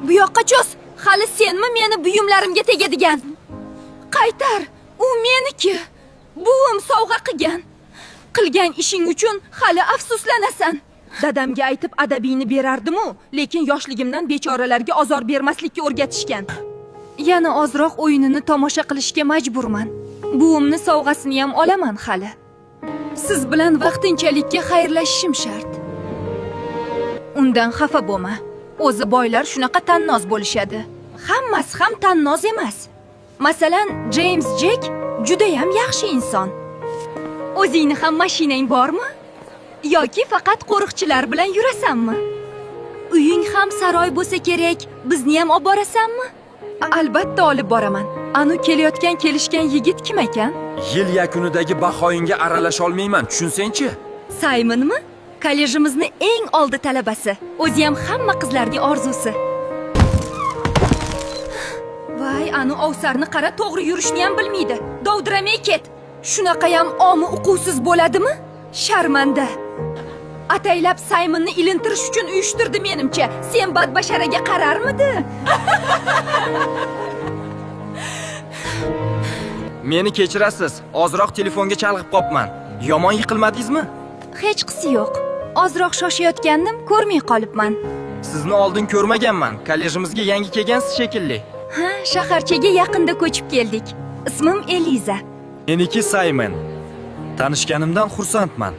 Bu yoqqa cho'z. Hali senmi meni buyumlarimga tegadigan? Qaytar. U meniki. Buvim sovg'a qilgan. Qilgan ishing uchun hali afsuslanasan. Dadamga aytib adabingni berardim-u, lekin yoshligimdan bechoralarga ozor bermaslikka o'rgatishgan. Yana ozroq o'yinini tomosha qilishga majburman. Buvimni sovg'asini ham olaman hali. Siz bilan vaqtinchalikka xayrlashishim shart. Undan xafa bo'lma. O'zi boylar shunaqa tannoz bo'lishadi. Hammasi ham tannoz emas. Masalan, James Jek judayam yaxshi inson. O'zingni ham mashinang bormi? Yoki faqat qo'riqchilar bilan yurasanmi? Uying ham saroy bo'lsa kerak, bizni ham olib borasanmi? Albatta olib boraman. Anu kelayotgan kelishgan yigit kim ekan? Yil yakunidagi bahoyingga aralasha olmayman, tushunsangchi? Saymonmi? Kollejimizni eng oldi talabasi. O'zi ham hamma qizlarning orzusi. Voy, anu ovsarni qara, to'g'ri yurishni ham bilmaydi. Dovdiramay ket. Shunaqayam omi uquvsiz bo'ladimi? Sharmanda. Ataylab Saymonni ilintirish uchun uyushtirdi menimcha. Sen badbasharaga qararmidi? Meni kechirasiz, ozroq telefonga chalg'ib qopman. Yomon yiqilmadingizmi? Hechqisi yo'q. Ozroq shoshayotgandim, ko'rmay qolibman. Sizni oldin ko'rmaganman. Kollejimizga yangi kelgansiz shekilli. Ha, shaharchaga yaqinda ko'chib keldik. Ismim Eliza. Meniki Saymon. Tanishganimdan xursandman.